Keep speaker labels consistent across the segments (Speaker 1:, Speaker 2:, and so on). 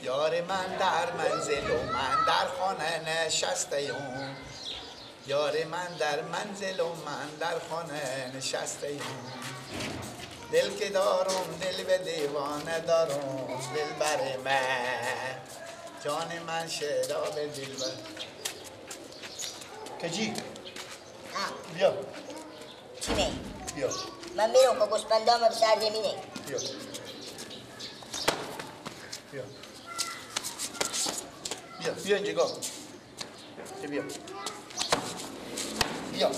Speaker 1: یار من در منزل و من در خانه نشسته ام. یار من در منزل و من در خانه نشسته ام. دل که دارم دل به دیوانه دارم، دل بر من جان من شدا به دل بر. کجی؟ بیا.
Speaker 2: چی می؟
Speaker 1: بیا.
Speaker 2: من میرم که گوسپندام به سر زمینه.
Speaker 1: بیا. بیا. بیا بیا اینجا. بیا. بیا.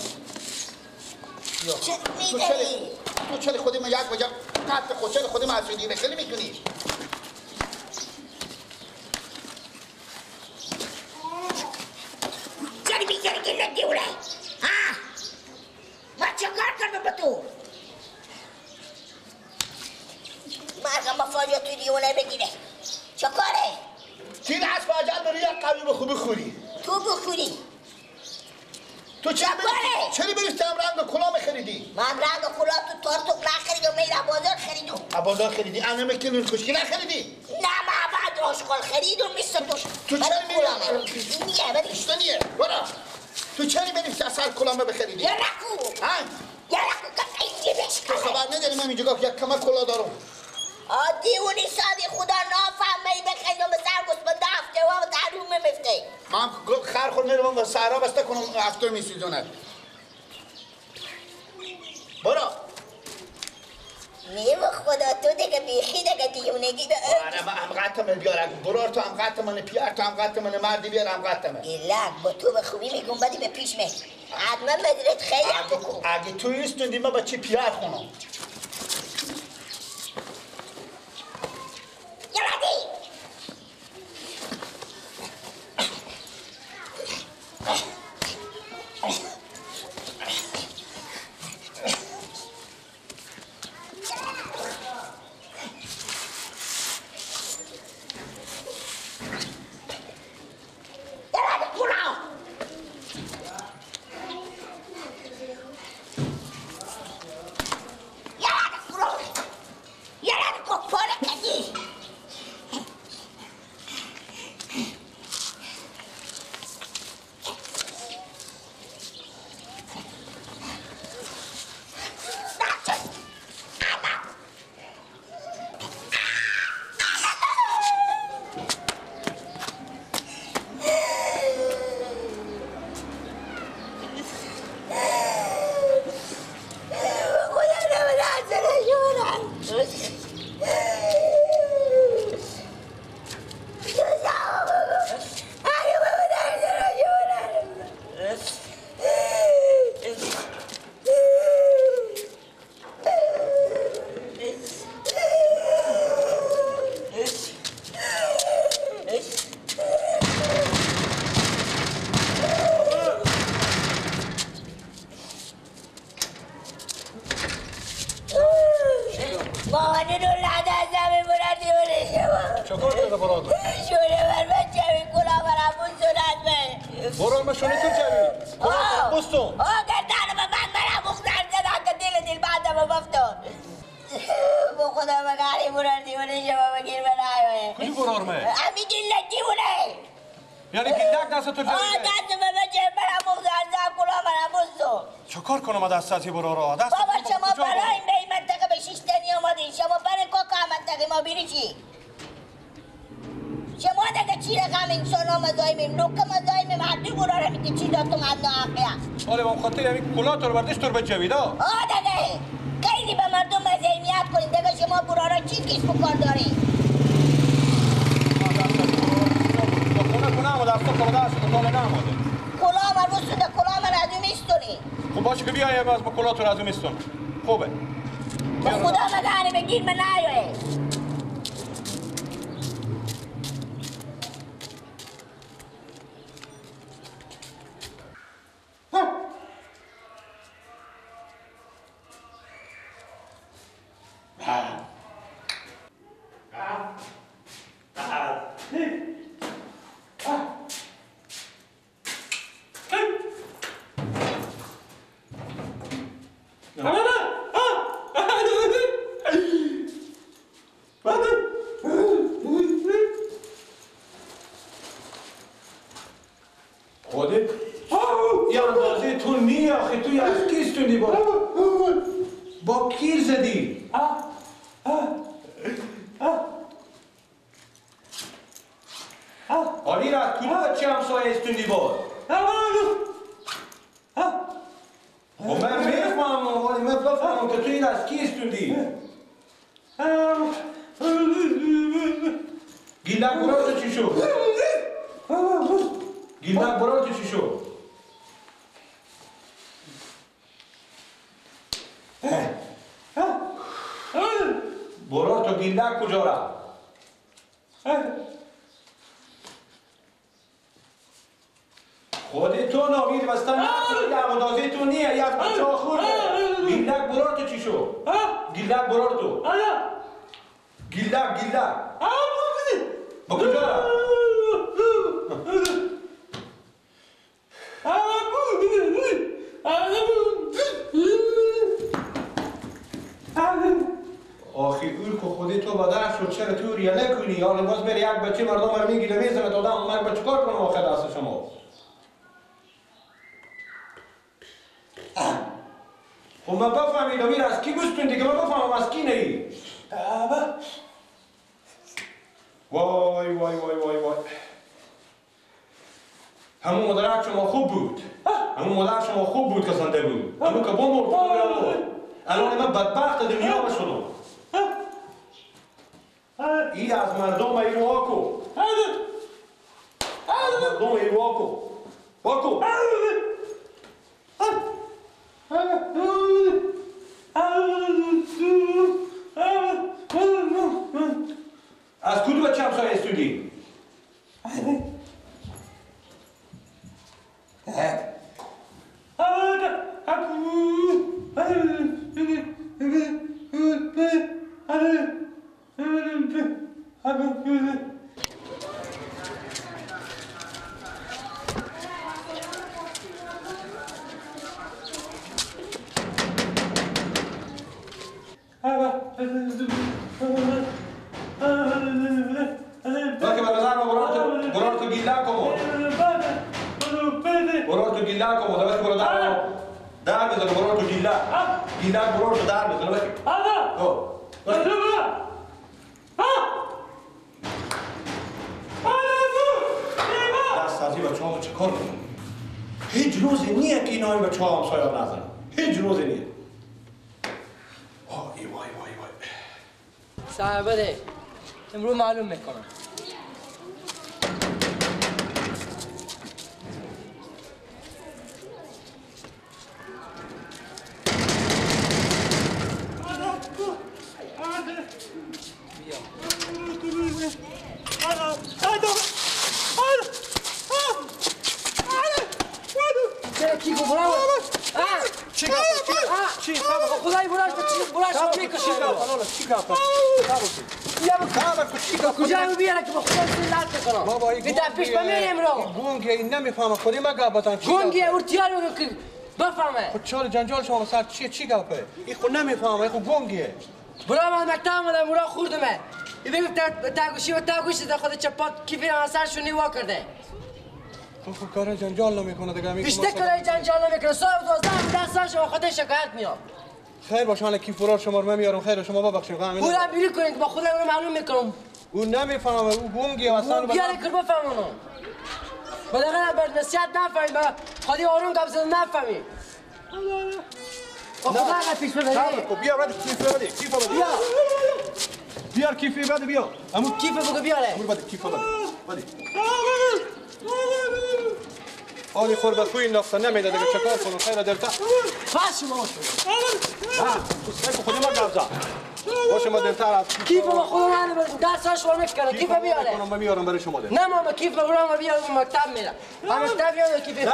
Speaker 1: بیا.
Speaker 2: چه میداری؟
Speaker 1: تو چرا خودی من یک بجا قطع خود چرا خودی من از دیگه خیلی میکنی؟
Speaker 2: چرا میذاری که ندیوله؟ ها؟ من چه کار کردم به تو؟ مرگم با فاجعه توی دیوونه بگیره. چه کاره؟
Speaker 1: تیر از فاجعه داری یک قوی به خوبی خوری.
Speaker 2: تو بخوری.
Speaker 1: تو چرا بری رنگ کلاه خریدی؟
Speaker 2: من رنگ کلاه تو تارتوک نخریدم، میرم بازار خریدم.
Speaker 1: از بازار خریدی؟ انا میکنی خوشگل نخریدی؟
Speaker 2: نه من بعد آشغال خریدم مثل تو.
Speaker 1: تو چرا میری؟
Speaker 2: نیه بدی.
Speaker 1: نیه برو. تو چرا بری سر کلاه بخریدی؟
Speaker 2: یه نکو.
Speaker 1: ها؟
Speaker 2: یه نکو که خیلی بشکنه.
Speaker 1: تو خبر نداری من اینجا یک کمر کلاه دارم.
Speaker 2: دیوونی سادی خدا نافهمی بخریدم به سر گوسفند هفته و در میفته.
Speaker 1: من خر خود میرم و سرا بسته کنم هفته میسوزونه. برو.
Speaker 2: نیو خدا تو دیگه بیخی دیگه دیونگی ده.
Speaker 1: آره من هم قطع من بیارم. برو تو هم قطع من پیار تو هم قطع من مردی بیار هم قطع من.
Speaker 2: گلک با تو به خوبی میگم بدی به پیش می. حتما بدرت خیلی بکن.
Speaker 1: اگه تو ایستوندی من با چی پیار خونم.
Speaker 3: دستی برو دست
Speaker 2: بابا شما برای به این منطقه به شیشتنی آمدین. شما برای کاکا منطقه ما بیری چی؟ شما دیگه چی رقم انسان ها مزایمیم لوکه مزایمیم هر دو برو رو میگه چی دادتم هم ناحقیه.
Speaker 3: آره با خاطر همین کلاه تو رو بردش تو رو بجوید.
Speaker 2: آه دیگه خیلی به مردم مزایمیت کنین دیگه. شما برو رو چی کس بکار دارین؟
Speaker 3: خونه خونه هم دستا کلاه دست تو نماده.
Speaker 2: کلاه من رسوده کلاه من از اون میستونی.
Speaker 3: خب باشه که بیایم از با کلاه تو رو از اون میستون. خوبه.
Speaker 2: به خدا مگه بگیر من نیایه.
Speaker 3: حالی را از کدوم بچه همسایه استوندی بود؟ خب من میفهمم، ولی من بفهمم که تو این از کی استوندی؟ گیلک برار تو چی شد؟ گیلک برار تو چی شد؟ برار تو گیلک کجا رفت؟ خودتو ناوید بستن نکنید، تو نیه، یک بچه ها خورده. گیلک برار تو چی شد؟ گیلک برار تو گیلک گیلک با کجا رفت؟ آخی اون که خودی تو بدر شد چرا تو ریه نکنی؟ یا باز میره یک بچه مردم رو میگیره میزنه تا آدم مرگ بچه کار کنم آخر دست شما. خب من بفهمیدم این از کی گوستون دیگه، من بفهمم از کی نهی. وای وای وای وای وای، همون مادر شما خوب بود، همون مادر شما خوب بود که زنده بود، همون که بمرد الان من بدبخت دنیا شدم. این از مردم این واکو، مردم این واکو واکو. از کدوم بچه همسایه استودی؟ هیچ روزی نیه که اینا این بچه ها همسایه ها نزنن، هیچ روزی نیه. وای وای وای وای.
Speaker 4: صاحب بده امروز معلوم میکنم. کجا میبیاره که با خودم سلات کنم؟
Speaker 3: بابا این
Speaker 4: پیش بمیریم رو.
Speaker 3: گونگه این نمیفهمه خودی ما گپتان چی؟
Speaker 4: گونگه اورتیار میگه که بفهمه.
Speaker 3: خود چال جنجال شما سر چیه چی گپه؟ این خود نمیفهمه، این خود گونگه.
Speaker 4: برا من مکتب آمدم اورا خوردمه. این بگم تاگوشی و تاگوشی در خود چپات کیفی سرشون نیوا کرده.
Speaker 3: خب کار جنجال نمیکنه دیگه.
Speaker 4: بیشتر کار جنجال نمیکنه. ساعت 12 دست شما خودش شکایت میاد.
Speaker 3: خیر باشه، حالا کیف فرار شما رو میارم. خیر شما ببخشید.
Speaker 4: اونم بیری کنین که با خودم رو معلوم میکنم.
Speaker 3: او نمیفهمه، او گونگیه اصلا.
Speaker 4: بیاره که بفهمونم. بالاخره بر نصیحت نفهمی، با خودی آروم گپ زدن نفهمی. خدا آقا پیش ببری.
Speaker 3: خب بیا بده کیف بده، کیف بده.
Speaker 4: بیا.
Speaker 3: بیار کیف بده بیا.
Speaker 4: امو کیف بگو بیاره.
Speaker 3: امو بده کیف بده. بده. آلی خور به خوی نقطه نمیده دیگه چکار کنم؟ خیر دلتا.
Speaker 4: باش ما شو.
Speaker 3: نه، تو سگ خودی ما قبضه. باشه ما دلتر از
Speaker 4: کیف ما خود من دستاش ور میکنه کیف بیاره.
Speaker 3: من میارم برای شما ده.
Speaker 4: نه ماما کیف برام بیارم مکتب میرم. مکتب میارم کیف.
Speaker 3: نه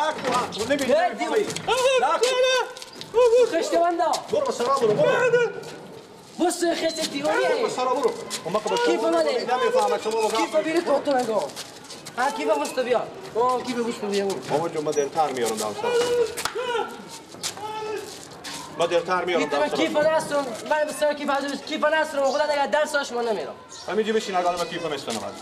Speaker 3: تو نمیدونی. نه
Speaker 4: خشت بنده.
Speaker 3: برو سرا برو برو.
Speaker 4: بس خشت دیوانیه.
Speaker 3: برو سرا برو.
Speaker 4: کیف ماده.
Speaker 3: نمیفهمم شما
Speaker 4: کیف بیاری تو نگو. ها کیف بس بیار. آه کیف بس بیار.
Speaker 3: بابا جون ما دلتر میارم دم سرا. ما دلتر میارم دم سرا.
Speaker 4: کیف نستم. من به سر کیف عجب کیف نستم. خدا دیگه درسش من نمیرم.
Speaker 3: همینجا بشین اگه من کیف میستنم.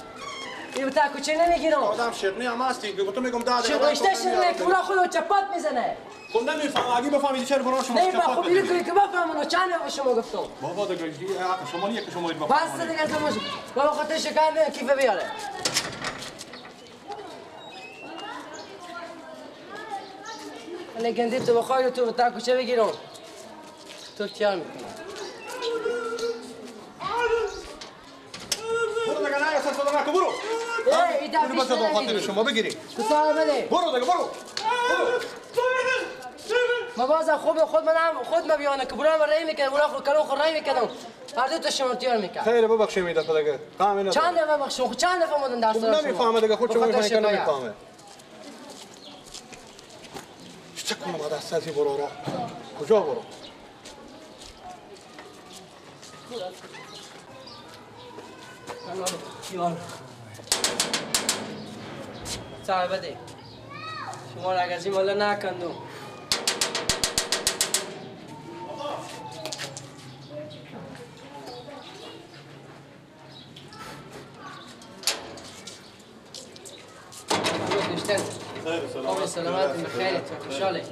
Speaker 4: این تا کوچه نمیگیرم.
Speaker 3: آدم شیرینی هم هستی که تو میگم داده.
Speaker 4: شیرینی شیرینی که خودو چپات میزنه.
Speaker 3: خب نمیفهمم اگه بفهمیدی چرا برای شما
Speaker 4: چپات. نه خب اینو که بفهمونو چند شما گفتم.
Speaker 3: بابا دیگه شما نیه که شما باید
Speaker 4: بس دیگه شما بابا خاطر شکر نه کیف بیاره. لگندی تو بخوای تو به تا کوچه بگیرم تو تیار میکنم.
Speaker 3: برو دیگه نه اصلا صدا نکن برو.
Speaker 4: ای این
Speaker 3: دفعه خاطر شما بگیری.
Speaker 4: تو سر بده.
Speaker 3: برو دیگه برو.
Speaker 4: ما بازم خوب خود منم خود ما بیانه که برام رای میکردم برام خود کلام خود رای میکردم هر دو تا شما تیار میکرد.
Speaker 3: خیر ببخشید این دفعه دیگه.
Speaker 4: چند دفعه ببخشید چند دفعه مودن درس شما.
Speaker 3: نمیفهمه دیگه خود شما میفهمه که نمیفهمه. چه کنم دست از این برو را کجا برو؟
Speaker 4: سر بده شما را اگر از این مالا نکندم خیر سلامت بخیر خوشحاله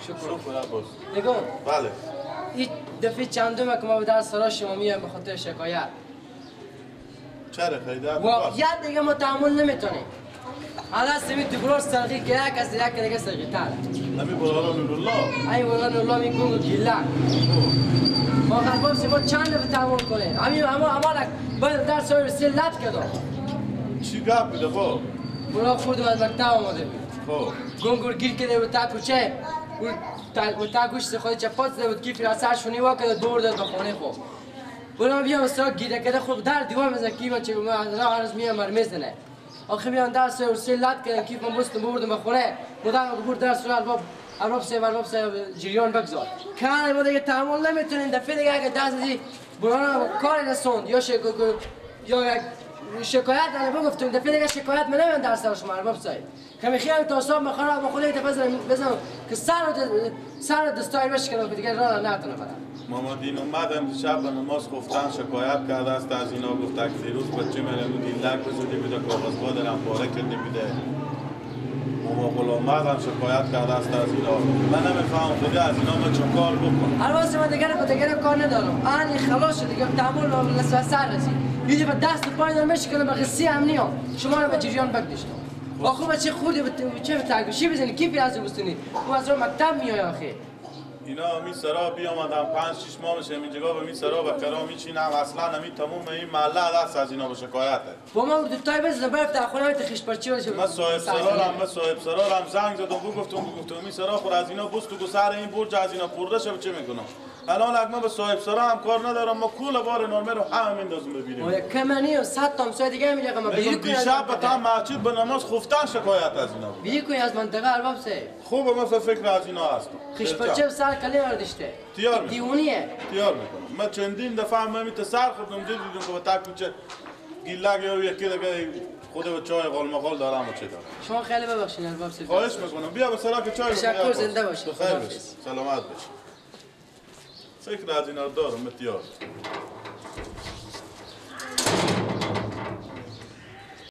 Speaker 4: شکر
Speaker 5: عباس.
Speaker 4: نگاه
Speaker 5: بله
Speaker 4: این دفعه چندمه که ما به در سرا شما میایم به خاطر شکایت.
Speaker 5: چرا خیلی
Speaker 4: واقعیت دیگه ما تحمل نمیتونیم. حالا سمی دبرور سرقی که یک از یک دیگه سرقی تر.
Speaker 5: نمی برادر نورالله.
Speaker 4: ای برادر نورالله میگم گیلک. واقعا بابا ما چند دفعه تحمل کنیم. همین اما باید در سر سلت کردم.
Speaker 5: چی گپ میده خب؟
Speaker 4: برا خورد از مکتب آمده بود.
Speaker 5: خب
Speaker 4: گنگور گیر کرده بود تا کوچه و تا گوشت خود چپات زده بود کیف را سرشونی وا کرده دور داد به خونه خود. برا بیام سراغ گیر کرده خود در دیوار میزنه کی من چه من هر روز میام مر میزنه. آخه بیان در سر سلت کردن کیف من بستم بردم به خونه. مدام برد در سر الباب سه جریان بگذار. کار ما دیگه تحمل نمیتونیم دفعه دیگه اگه دست زدی برا کار رسوند یا یا شکایت داره بگفتم دفعه دیگه شکایت من نمیان در سر شما ارباب صاحب که میخوام تا صبح مخرا با خود دفعه بزنم که سر دستای بشکنم که دیگه راه نتونه برم.
Speaker 5: ماما دین اومدم شب به نماز خفتن شکایت کرده است از اینا گفت که روز بچه مرم دیلک بزدی بوده کاغذ با درم پاره کرده بوده. ماما غلام هم شکایت کرده است از اینا. من نمیفهمم خودی از اینا من چه کار بکنم.
Speaker 4: البته من دیگه کار ندارم. آنی خلاص شد دیگه تحمل سر رسید. یه دفعه دست پای دارم میشکنم به قصه هم نیام شما رو به جریان بگدشتم. آخه بچه خوردی به چه به تاگوشی بزنی کی پیاز بستونی او از رو مکتب میای آخه.
Speaker 5: اینا می سرا بیامدم 5 6 ماه میشه اینجا به می سرا به کرا میچینم اصلا همین تموم این محله دست از اینا به شکایته.
Speaker 4: با ما دو تای بزنم برفت در خونه ت خش پرچی باشه.
Speaker 5: من صاحب سرارم زنگ زدم گفتم می سرا خور از اینا بست تو سر این برج از اینا خورده شه چه میکنم. الان اگه من به صاحب سرا هم کار ندارم ما کول بار نرمه رو همه میندازم ببینیم.
Speaker 4: آیا کمنی و 100 تا همسایه دیگه میگه ما بیری کنی.
Speaker 5: دیشب به تا مسجد به نماز خفتن شکایت از اینا بود.
Speaker 4: بیری کنی از منطقه ارباب صاحب.
Speaker 5: خوب من فکر از اینا هستم.
Speaker 4: خش پرچه سر کلی برداشته.
Speaker 5: تیار
Speaker 4: دیوونیه.
Speaker 5: تیار میکنم. من چندین دفعه هم می سر خوردم دیدم که با تک کوچه گیلک یا یکی دیگه خود به چای قال مقال دارم و چه دارم.
Speaker 4: شما خیلی ببخشید ارباب صاحب.
Speaker 5: خواهش میکنم بیا به سرا که چای
Speaker 4: تشکر زنده باشید.
Speaker 5: سلامت باشید. فکر از اینا دارم تیار.